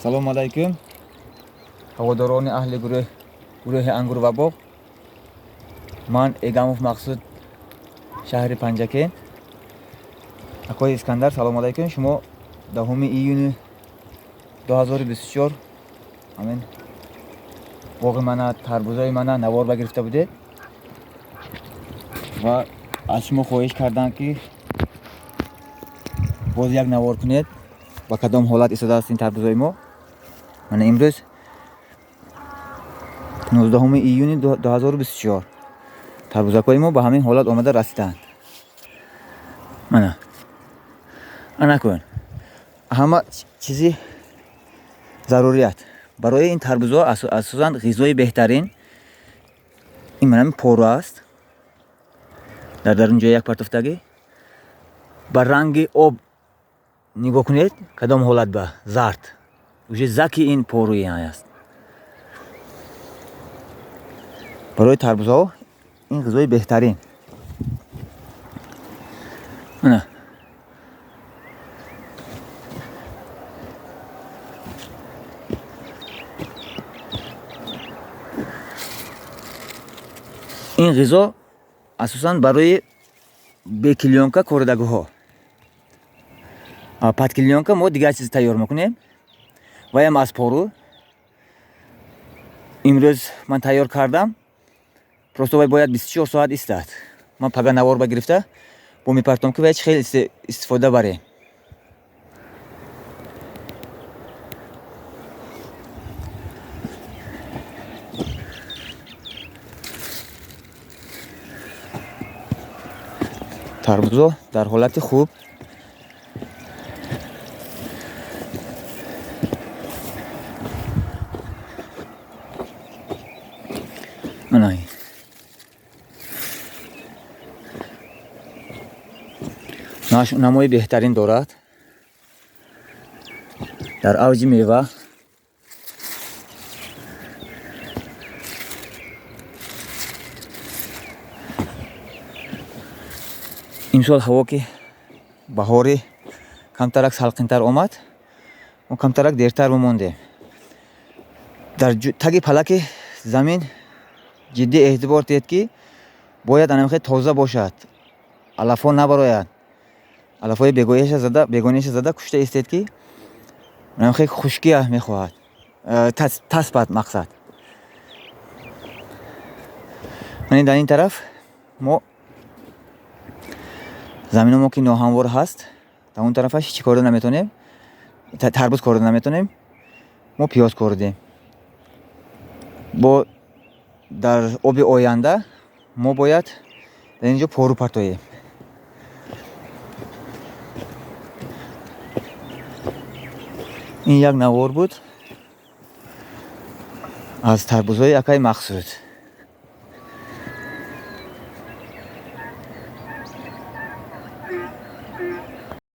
Салом алайкум, ҳаводорони аҳли гурӯҳи ангур ва боғ. Ман Эгамов Мақсуд, шаҳри Панҷакент. Акои Искандар, салом алайкум. Шумо 10 июни 2024 ҳамин боғи мана, тарбузои мана навор багирифта будед ва аз шумо хоҳиш кардам, ки боз як навор кунед, ба кадом ҳолат истодааст ин тарбузои мо. Мана имрӯз 19 июни 2024 тарбузакҳои мо ба ҳамин ҳолат омада расиданд. Мана ана кун, ҳама чизи зарурият барои ин тарбузҳо, асосан ғизои беҳтарин ин манами пору аст. Дар дарун ҷои як партофтагӣ ба ранги об нигоҳ кунед, кадом ҳолат ба зард, уже заки ин поруи аст. Барои тарбузҳо ин ғизои беҳтарин. Мана ин ғизо асосан барои беклеёнка коридагиҳо. Под клеёнка мо дигар чиз тайёр мекунем, ваям аз пору. Имрӯз ман тайёр кардам, просто вай бояд 24 соат истад. Ман пага навор ба гирифта бо мепартом, ки вай чӣ хел истифода барем. Тарбузо дар ҳолати хуб. Мана намои беҳтарин дорад, дар авҷи мева. Имсол ҳаво ки баҳори камтарак салқинтар омад, мо камтарак дертар мемондем. Дар таги палаки замин ҷиддӣ эътибор диҳед, ки бояд анамхел тоза бошад, алафҳо набарояд. Алафҳои бегониша зада кушта истед, ки анамхел хушкия мехоҳад, таспад мақсад. Ман дар ин тараф мо заминомо ки ноҳамвор ҳаст, дар он тарафаш ҳеҷ корда наметонем, тарбуз корда наметонем, мо пиёз кордем. Бо дар оби оянда мо бояд дар ин ҷо пору партоем. Ин як навор буд аз тарбузҳои акаи Мақсуд.